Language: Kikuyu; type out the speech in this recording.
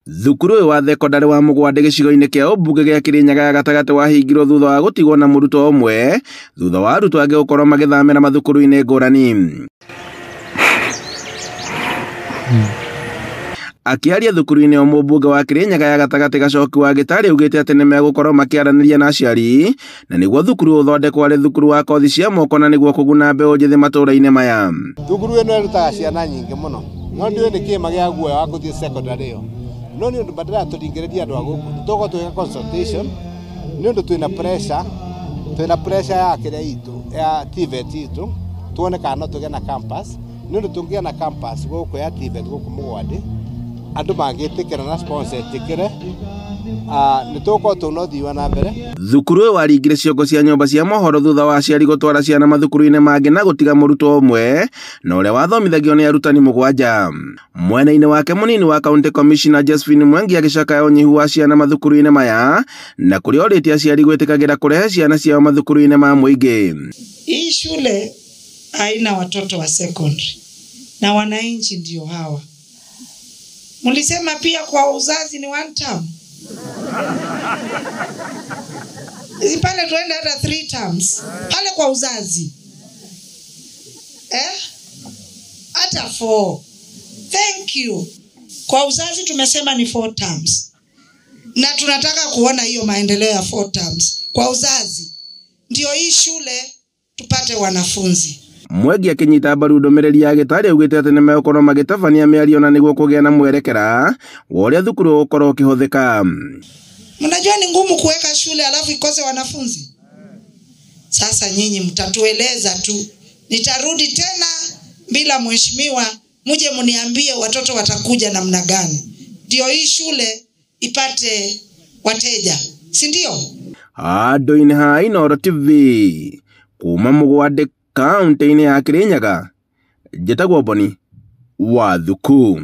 Thukuru ũyũ wa thekondarĩ wa Mũgwandĩ gĩcigo-inĩ kĩa ũmbunge gĩa Kĩrĩnyaga ya gatagatĩ wahingirwo thutha wa gũtigwo na mũrutwo ũmwe thutha wa arutwo angĩ gũkorwo magĩthamĩra mathukuru-inĩ ngũrani. Akĩaria thukuru-inĩ o mũmbunge wa Kĩrĩnyaga ya gatagatĩ Gacoki wa Gĩtarĩ augĩte atĩ nĩmegũkorwo makĩaranĩria na aciari na nĩguo thukuru ũthondekwo arĩ thukuru wa kothi cia moko na nĩguo kũguna mbeũ njĩthĩ matũũra-inĩ maya. Thukuru ĩno ĩrutaga ciana nyingĩ mũno no ndiũĩ nĩkĩĩ magĩaga guoya wa gũthiĩ secondary ĩyo no nĩ ũndũ badala ya tũringĩrĩrie andũ a gũkũ tũgũkorwo twĩka consultation nĩ ũndũ twĩna pressure ya kĩrĩa itũ ya TVET itũ, tuone kana no tũgĩe na campus, nĩ ũndũ tũngĩgĩa na campus gũkũ ya TVET gũkũ Mũgwandĩ, andũ mangĩtĩkĩra na sponsor ĩtĩkĩre, nĩ tũgũkorwo twĩna ũthii wa na mbere. Thukuru ũyũ waringire ciongo cia nyũmba cia mohoro thutha wa aciari gũtwara ciana mathukuru-inĩ mangĩ na gũtiga mũrutwo ũmwe na ũrĩa wathomithagio nĩ arutani 7. Mwena-inĩ wake, mũnini wa county commissioner Josephine Mwangi agĩcakaya ũnyihu wa ciana mathukuru-inĩ maya na kũrĩa orĩtie aciari gwĩtĩkagĩra kũrehe ciana ciao mathukuru-inĩ ma mũingĩ. Hii shule haina watoto wa secondary na wananchi ndio hawa. Mlisema pia kwa uzazi ni one term. Si pale tuende hata three terms pale kwa uzazi, eh? Hata four. Thank you. Kwa uzazi tumesema ni four terms, na tunataka kuona hiyo maendeleo ya four terms kwa uzazi, ndio hii shule tupate wanafunzi. Mwengi akĩnyita mbaru ndũmĩrĩri ya Gĩtarĩ augĩte atĩ nĩmegũkorwo magĩtabania mĩario na nĩguo kũgĩa na mwerekera wa ũrĩa thukuru ũgũkorwo ũkĩhũthĩka. Mnajua ni ngumu kuweka shule alafu ikose wanafunzi. Sasa nyinyi mtatueleza tu, nitarudi tena bila mheshimiwa, muje mniambie watoto watakuja namna gani, ndio hii shule ipate wateja, si ndio? Handũ-inĩ ha Inooro TV kuma Mũgwandĩ kaũntĩ-inĩ ya Kĩrĩnyaga, njĩtagwo Boni wa Thuku.